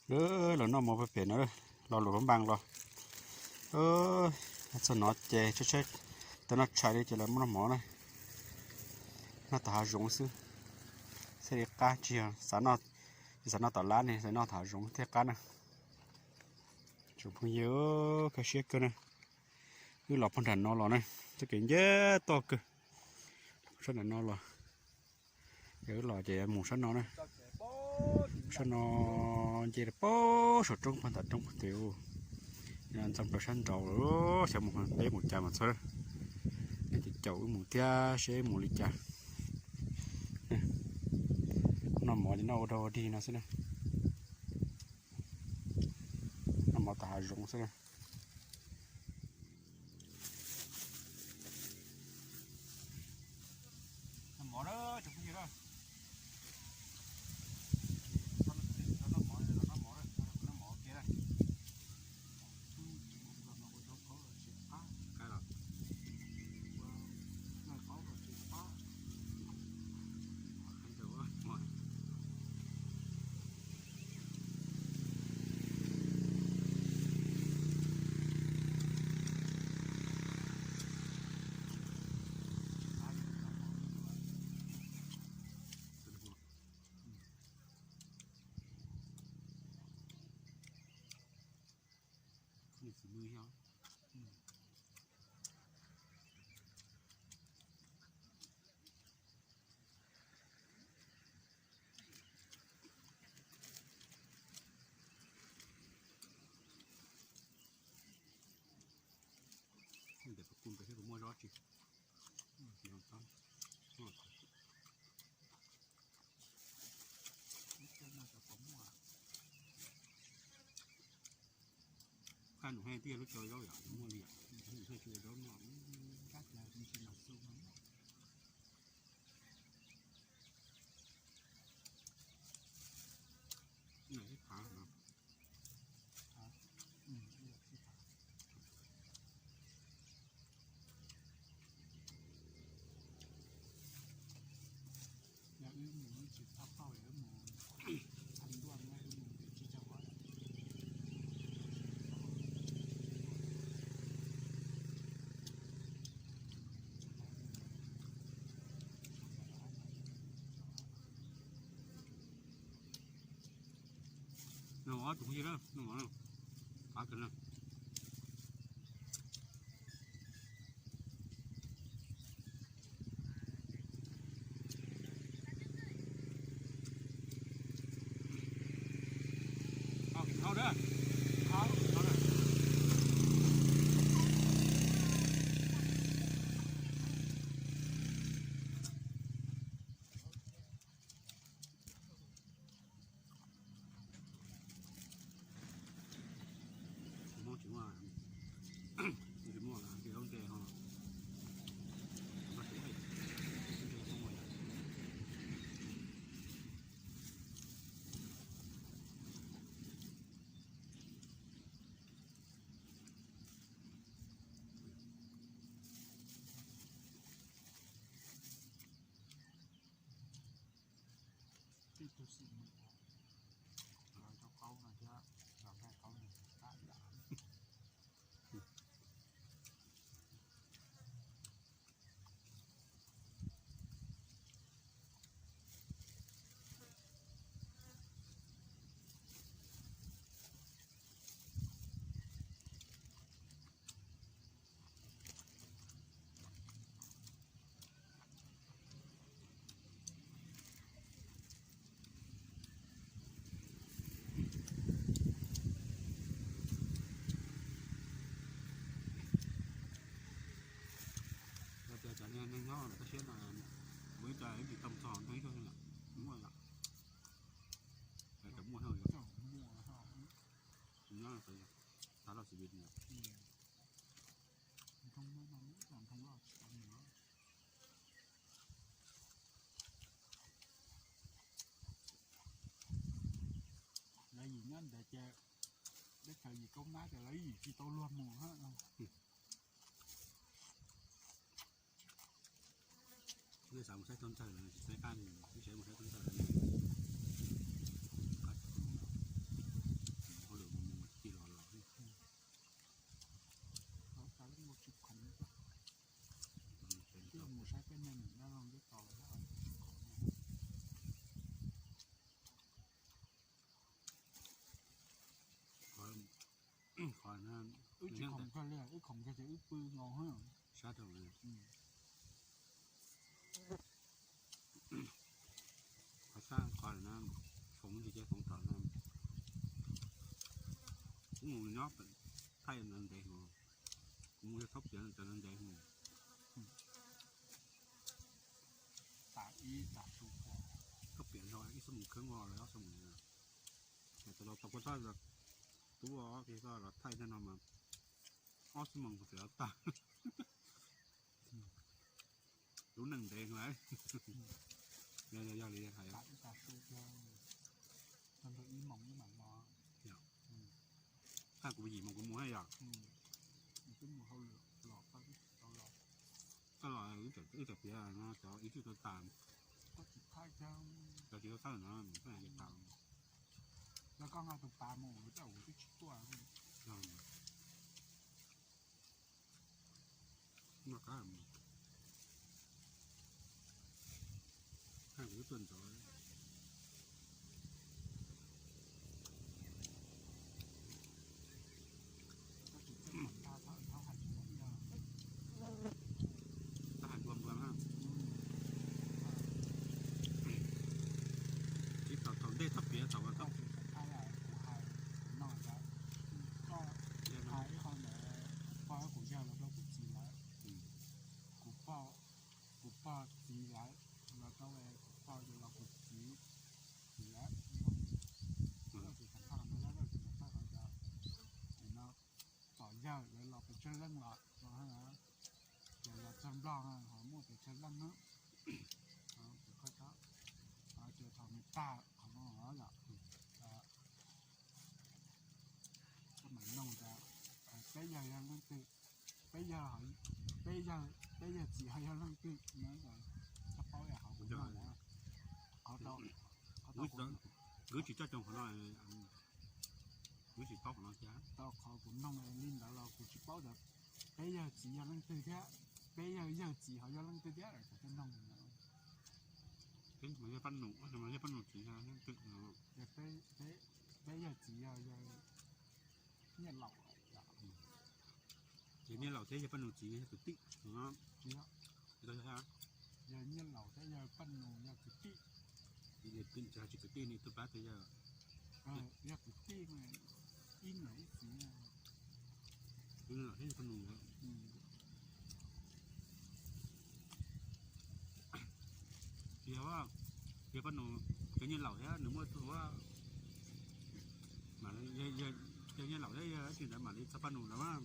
Lawv noj mov pem pem no, lo lus pab npaa los. Txog no ces tshaib tshaib, tau noj tshais li ces lawv muab noj mov na. Noj tom hav zoov xwb, thiaj li qab, tsis yog xav noj, tsis xav noj tom lab ne, xav noj tom hav zoov thiaj qab na. Tsoom phooj ywg, kaj siab kawg na. Wb los puag nram no los na, txoj kev ncaj toj kawg. Sab nram no los, yog wb los ces mus sab no na. Sab no nce rau pem saum roob puag nram roob puag tim. Ntxeev plaws sab nraud, xyov mus peb mus cas mas txhob, nej caum wb mus thiab seb mus li cas. Noj mov ces noj ua dog ua dig no xwb na. Noj mov tom hav zoov xwb na. Ntawm kuv kuj pem thiab kuv muaj zaub tsis. Kab num he twb yog lub cov zaub yom, muaj li yom, num he tsis yog zaub noj. Ib thav no. Yog wb mus wb tsis txhob pauj, yog wb mus thaij ntuaj no wb mus tsis tau. Noj mov tsoom phooj ywg, noj mov, qab kawg na. Hmoob tsis muaj, tsis muaj zaub ntse ho. Tej tug xwm mus los rau qaub no thiab, los nqaij qaub no tab yam. Yog tias cov neeg nyob lawm kaj siab no, mus ib co ib tsis tau txog ntoo ib zaug li lawm, muaj lawm. Cov muaj, nyob tas loj xis vis. Lawv yim nyob ntawd ces teb chaws yim kaub mab ces lawv yim tsis tau luag mus. Nej xav mus saib tub ntxawg los tsis saib qab, nej tseem mus saib tub ntxawg. Wb tsis khoom kawg li, wb khoom kawg ces wb pw nkaus heev. Sab rau li. Qhov sab qhov na, foom ntsis ces foom tom no. Kuv mus nyob thaij no ntev, kuv mus yog thaub piav cov no ntev. Thaub piav no ib xuab moos kheeb los ob xuab moos. Tau los tau kuv thaij, tub los thaij no mas ob xuab moos kuv tseem los tag. Lub neej ntev lawm. Yog li hais, thaij kuv yim moos kuv mus yom. Twb mus hauj lwm los, koj los wb txawm piav no cov ib txwm tau tas, cov tsis tau thaij no, yog koj nqa tus pas mus, tab sis kuv twb tsis tuaj. Noj qab, kuv tuaj ntxov. Tau hais nplua nplua na. Tsis tau thaum ntej thaub piav tau tau. Kuv hais no, koj hais ib qho ntawd, pog kuv yawg los rau kuv txiv lawm. Kuv pog, kuv pog txiv lawm, los rau kuv pog ces los kuv txiv lawm. Lawv tsis tau thaij no, lawv tsis tau thaij no, tom yawg lawv los pes tsawg leej los, ces los txog Nplog ho muaj pes tsawg leej na. Ces thaum nws tag qhov no yom, koj mam noog tias peb yawg yog leej twg, peb yawg, peb yawg, peb yawg txiv ho yog leej twg no, koj paub hauv kuv noog. Qhov tau, qhov tau kuv, kuv tsis coj coo qhov no, kuv tsis paub qhov no thiab. Tau qhov kuv noog li ntawd los kuv tsis paub tias peb yawg txiv yog leej twg thiab, peb yawg yawg txiv ho yog leej twg thiab, kuv thiaj noog. Peb yawg Paj Nus, yawg Paj Nus txiv yog leej twg no? Peb yawg txiv yog yawg Nyiaj Laus. Ces Nyiaj Laus thiab yawg Paj Nus txiv yog kwv tij. Yawg Nyiaj Laus thiab yawg Paj Nus yog kwv tij. Tsis kwv tij, nws twb pab tus yawg. Yog kwv tij, ib niam ib txiv. Nyiaj Laus thiab yawg Paj Nus. Yog, yawg Paj Nus, yawg Nyiaj Laus thiab nws muaj tus, yawg Nyiaj Laus thiab yawg tsis ntawd mam li txog Paj Nus lawm.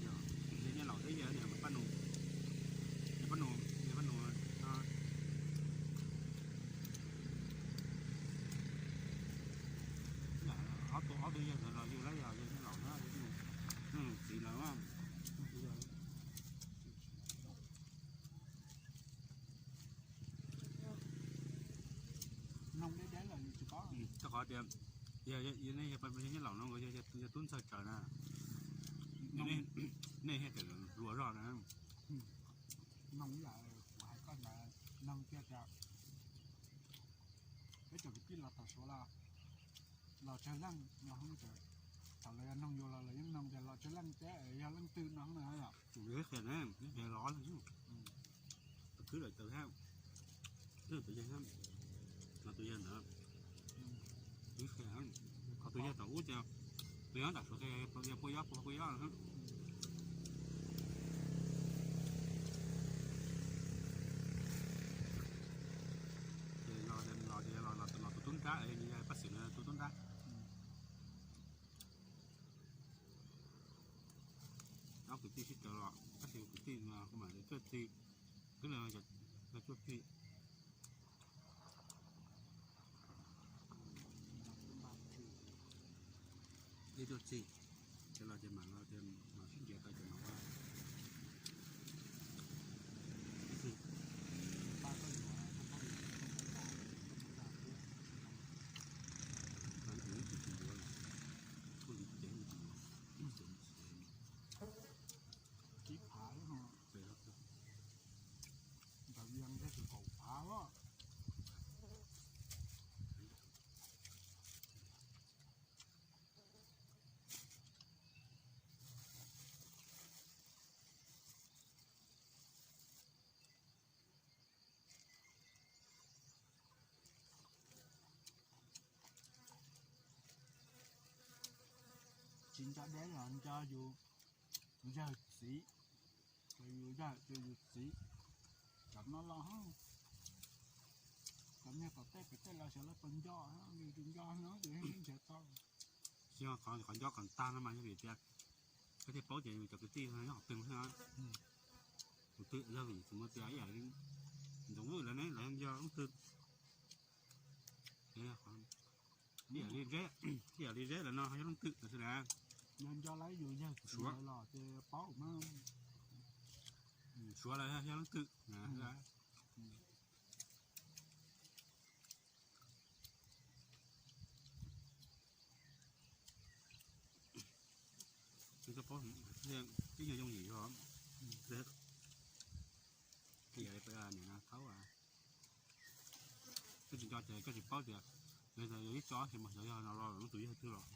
Yawg Nyiaj Laus thiab yawg Paj Nus, yawg Paj Nus, yawg Paj Nus, ob tug, ob tug yawg ntawd los yug lawm, yog yawg Nyiaj Laus thiab yawg Paj Nus txiv lawm. Noog deb deb los tsis paub. Rau qhov tias yog, yog nej yog Nyiaj Laus no, yog tub ntxawg Tsawv na, nej thiaj tseem hluas zog na. Noog ib yam kuv hais koj ntawd, noog kiag tias peb cov kwv tij los tom Suav los, los tsawg leej los, thaum lawv yog noog yus los lawv yeej noog tias los tsawg leej thiab yog leej twg no na yom. Qhia los, qhia los, tus kwv lawm tau thiab, tus yawg, los tus yawg ntawd, qhia, qhov tus yawg thaum ub ces tus yawg nyob tom Suav ces yog Paj Yob, Paj Yob. Ces los, los, los tus tub nrab, Paj Xwm no tus tub nrab. Ob kwv tij sib raws los, tab sis kwv tij no kuv mam li tuaj txi, twb los yog tuaj txi. Ib tuaj txi, ces los ces mam, los ces mam sib nrhiav tau ces mam ua. Ib phav no, ntawd yeej yog kaum phav os. Nco deb los nco yus yawg txiv, yus yawg ces yus txiv. Cov no los cov niag tom tej pem tej los xyov lawv puas nco, yus tsis nco no ces nrhiav tau. Qhov nco kom tag no mas yog vim tias koj thiaj paub tias yus cov kwv tij nyob qhov twg thiab. Tus twg yog vim tus muaj tias ib yam li ntxoov vwj lawv ne, lawv nco leej twg. Ib yam li zeb, ib yam li zeb lawm no yog leej twg lawm xwb na. Yog nco lawv yus yawg Suav los ces paub mas. Suav lawm yog leej twg. Twb yog yooj yim yog nim no thaub. Koj tsis nco ces koj tsis paub tias yog ib tsob xwb mas xyov yog no los leej twg yog twg los.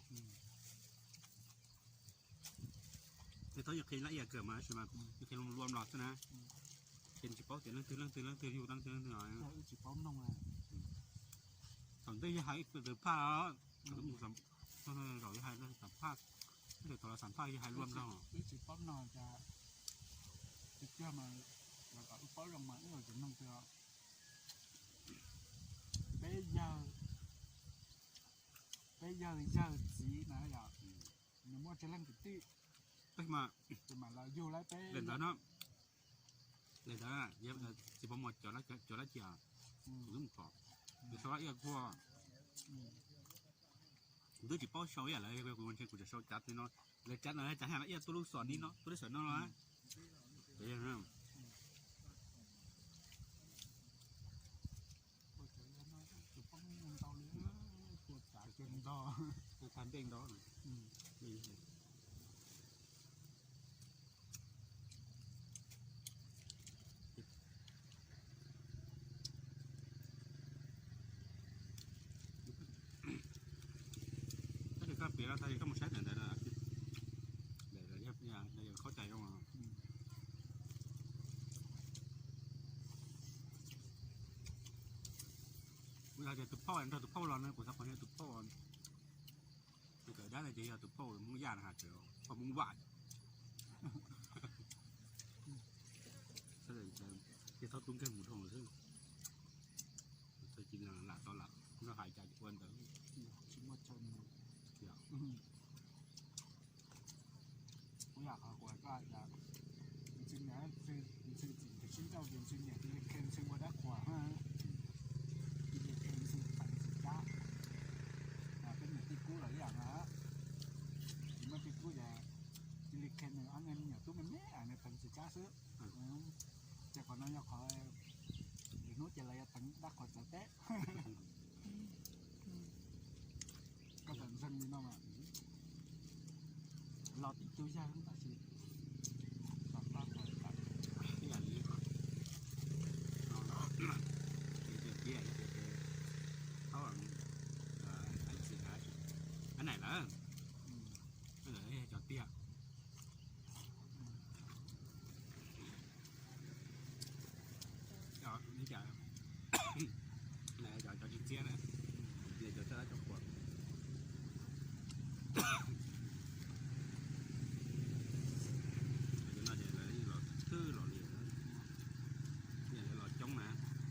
Tej thaub yus qhia lab ib yam kawg mas tab sis mas yus qhia luam los xwb na. Ces tsis paub tias leej twg leej twg leej twg yug tau leej twg leej twg os. Thaum ntej yog hais tus phaj os, zaum yog hais xam phaj, thaum los xam phaj yog hais luam los. Wb tsis paub no cas, tiag tiag mas, los kom wb paub zoo mas wb los tsis noog tias peb yawg, peb yawg yawg txiv na yom, nws muaj tsawg leej kwv tij, tab sis mas tus mam los yug lawm peb li ntawd no. Li ntawd tsis paub muaj cov lab cia, kuv twb mus pom, kuv sau lab ib yam kuj, kuv twb tsis paub sau ib yam lawv, kuv ntshe kuv tseem sau cav no, lawv cav no cav hais lab ib yam tuaj lub xom ni no tuaj lub xom no los. Tus poob ntau li, tua tsav kiag nto, tag npej nto. Tab sis koj piav no tag koj mus saib ntawm ntawd, khaub cai zoo. Kuv yog tias tus phauj nrog tus phauj los no kuv xav qhov yog tus phauj, tus kawm dab no ces yog tus phauj Hmoob Yaj no has, phauj Hmoob Vam. Ces txhob tub nkeeg mus dhau xwb. Txhob cia li lam tau lam nrog hais cas ua ntawd. Kuv yam qhov kuv hais koj tias, ntxhw txiv ntxhw sib nrauj ces ntxhw niam cia li khe ntxhw ua dab qhuas, cia li khe ntxhw peev ntxhw cab. Peb niam tij kub los ib yam na, tsis muaj tij kub ces cia li khe nws ob niag me nyuam tub me me nws peev ntxhw cab xwb. Ces qhov no yog qhov lwm hnub ces lawv yuav teev dab qhuas txawv teb. Koj txawm ntseeg li no mas los tib tug yawg tab sis ib yam li no, thaub, ab txi, ab naim lawm, cov tiag. Cov, cov tsis txiab na, cov txawj dab txawj qhuas. Cov no ces lawv los thwj los li, lawv los coob na,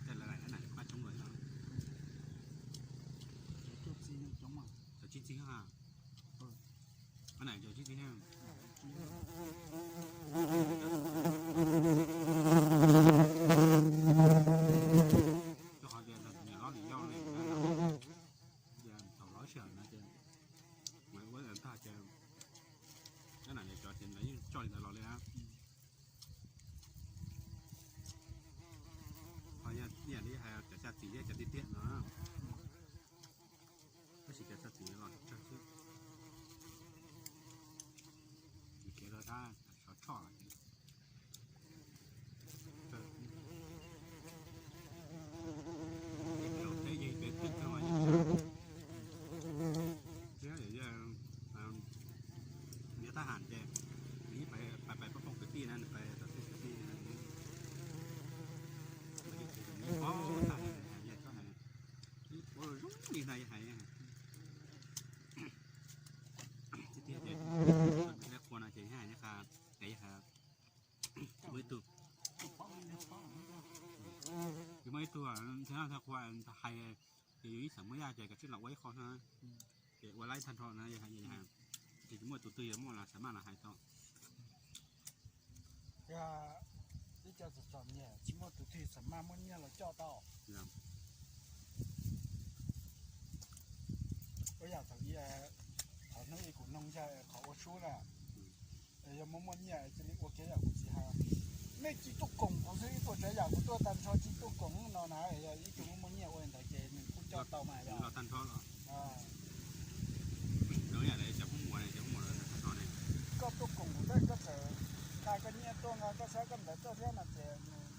tej lawv lam ab naim pab coob lawm no. Cov tsis txiab, ab naim cov tsis txiab. Rau qhov tias niam hlob niam yau li, thaum lawv sib haum no ces, ua tag ces, ab naim cov ces lawv yeej coj li ntawd los li na. Ho yog ib yam li hais cov caj txi thiab cov tiag tiag no, tab sis cov caj txi los tsawg xwb. Ces kev rau tab sov tshoj los ces, ces peb laus teb yeej peb Hais ces yus ib txham muaj yaj ces kav tsij los ua ib qho na, ces ua laib tag nrho na, ces tsis muaj tus twg yuav muaj los xav maj los hais tau. Ib co txom txom nyem tsis muaj tus twg xav maj muaj nyiaj los coj tau. Ua yam thaum ub, qhov hnub ib kuv noog yawg qhov ua sub na, yog muaj muaj nyiaj cia li ua kiag yam kuv txiv hais. Nej tsis tuaj koom kuv xwb, ib puas tsav yam kuv tuaj tag nrho tsis tuaj koom no na, yog ib tug muaj muaj nyiaj ua li ntawd ces nws kuj coj tau mas yog. Koj tuaj koom kuv, koj txawm nqa koj nyiaj tuaj, nqa koj xab koj ntawv tuaj thiab no ces nws,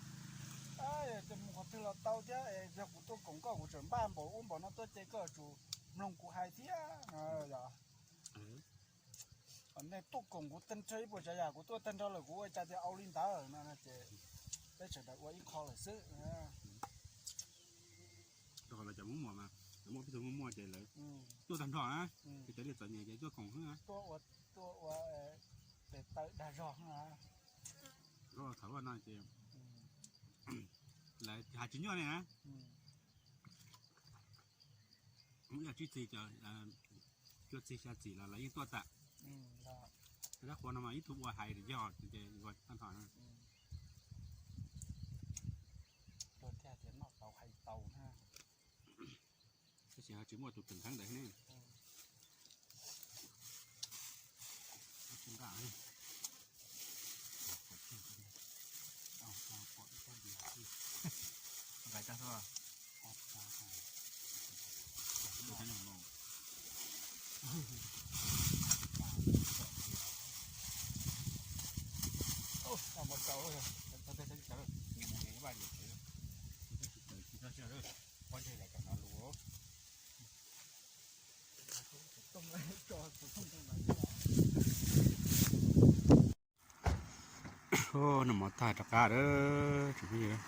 ces mus qhov twg los tau thiab. Yog kuv tuaj koom koj kuv tseem npaj npaum ub npaum no tuaj ces koj yuav tsum mloog kuv hais thiab no yog. Nej tuaj koom kuv tag nrho ib puas tsav yam kuv tuaj tag nrho lawm kuv ua cas tias au li ntawd no ces peb sawv daws ua ib qho lawm xwb. Rau qhov lawv cov muaj muaj mas, lawv muaj pib tug muaj muaj ces lawv tuaj tag nrho na, ces cov li txom nyem ces tuaj koom xwb na. Tuaj ua, tuaj ua tes taw dag zog na. Koj thaum no ces lawv hais tsis nyuaj li na. Yog tsib txig, cuaj txig xya txig los lawv yeej tuaj tag. Dab qhuas no mas ib tug ua hais yog ces tag nrho na. Tab sis ho tsis muaj tus peem kheeb ntawd ne. Noj mov tag rov qab lawm tsoom phooj ywg,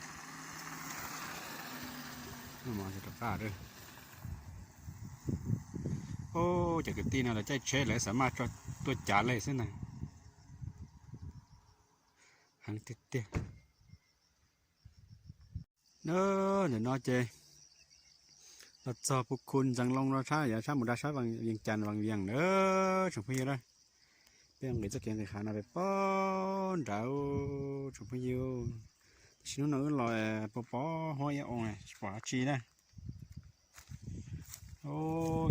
noj mov rov qab lawm. Cov kwv tij no lawv caij tsheb lawv xav maj tuaj cav lawm xwb ntag. Heev tiag tiag. Ntawm no ces los txog Phu Khu Ntxeev Loo no sab, yav sab mus rau sab Vees Cas Vees Vias na tsoom phooj ywg na. Peb nqis txoj kev nqis hav no pem pob nrad tsoom phooj ywg. Tab sis hnub no wb los pos pos huab ib oo tsis pom dab tsi na.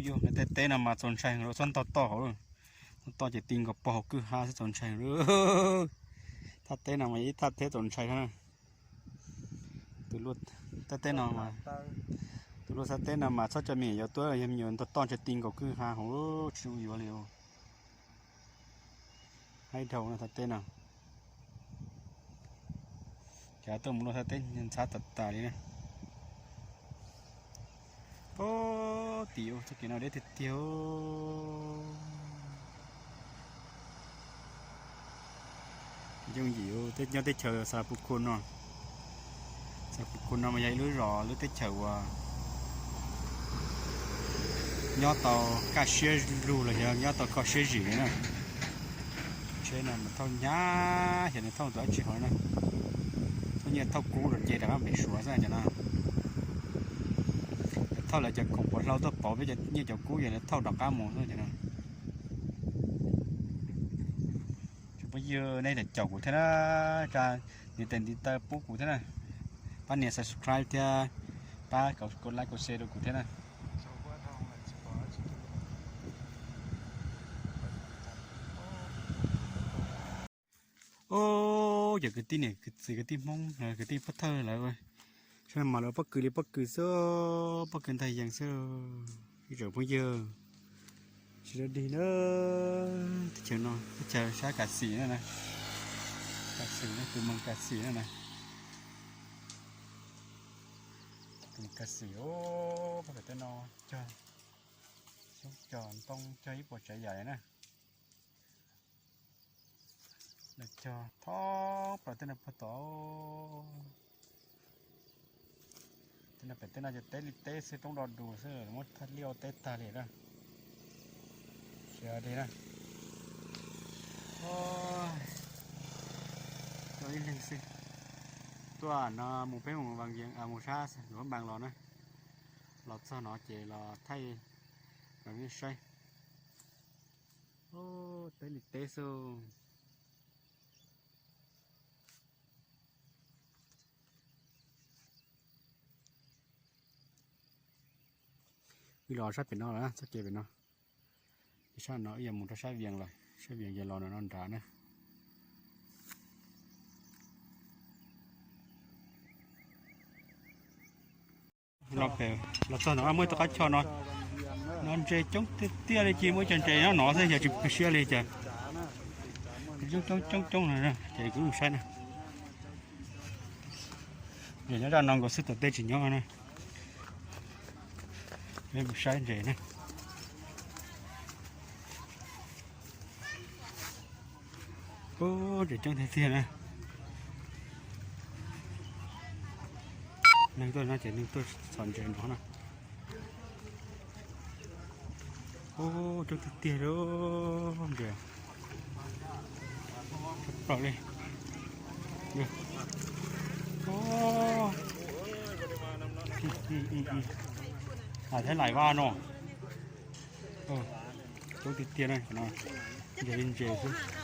Yog tej teb no mas txaus ntshai, lawv txhob ntog toj hauv, ntog toj ces ti nkaus pog hauv kwj ha xwb txaus ntshai. Thaj teb no mas yog ib thaj teb txaus ntshai na. Thaj teb no, tus luaj thaj teb no mas txhob coj me nyuam yaus tuaj, yog me nyuam ntog toj ntshai ti nkaus kwj ha hauv tsis zoo yuav li. Haib dhau no thaj teb no. Cov tuaj mus luaj thaj teb ntxhab tas tas li na. Pob tim txoj kev no deb tiag tiag. Yooj yim nyob teb chaws Xapuku no. Xapuku no mas yog ib lub zos lub teb chaws uas nyob tau kaj siab lug los yog nyob tau kho siab zim na. Tsheb no mas thauj nyab xyov nws thauj tus dab tsi hauv na. Thauj nyiaj thauj kub rau ces rov qab pem Suav xwb cov no. Thauj lawv cov khoom pov hlau tuaj pauv peb cov nyiaj cov kub ces lawv thauj rov qab mus xwb cov no. Tsoom phooj ywg nej caum kuv thiab na, nias tes ntiv taw pub kuv thiab na, pab nias subscribe thiab pab like, share rau kuv thiab na. Ob, cov kwv tij niam txiv kwv tij Hmoob kwv tij pov thawj lawv, saib mas lawv pob kws li pob kws xwb, pob kws ntag yees xwb. Ib tsoom phooj ywg, sawv daws dig na, teb chaws no teb chaws sab Kav Xim na, Kav Xim na, tus moos Kav Xim na na, tus moos Kav Xim. Ob, pob kws tej no cog xyoob cog ntoo cog ib puas tsav yam li na. Cog thoob plaws tej no puag tod. Tej no pem tej no ces teb li teb xwb, roob do dus xwb, muab thaj liaj ua teb tag li na. Sawv daws dig na. Coj ib leeg xwb. Tuaj no mus peb mus Vaj Vias, mus sab Luam Npas los na. Los txog no ces los thaij rau nej saib. Teb li teb xwb. Wb los sab pem no lawm, txoj kev pem no. Sab no wb yuav mus rau sab Vias lawm, sab Vias ces los no nrad na. Los pem, los txog no muaj ib tug qab choj no, no ntses coob tiag tiag li, cia muaj ib co ntses nyob no xwb, yog tsis pom siab li cas. Coob coob coob coob no, ces kuv mus saib na. Nyob zaj no nkaus xwb, tom tej tsis nyob na. Peb mus saib ntses na. Ub, ntses coob tiag tiag na. Neeg tuaj no ces neeg tuaj txhom ntses no na. Ub, coob tiag tiag li ntses. Plaws li. Ub, Thaib Laim Vaj no. Coob tiag tiag na, ntses li ntses xwb.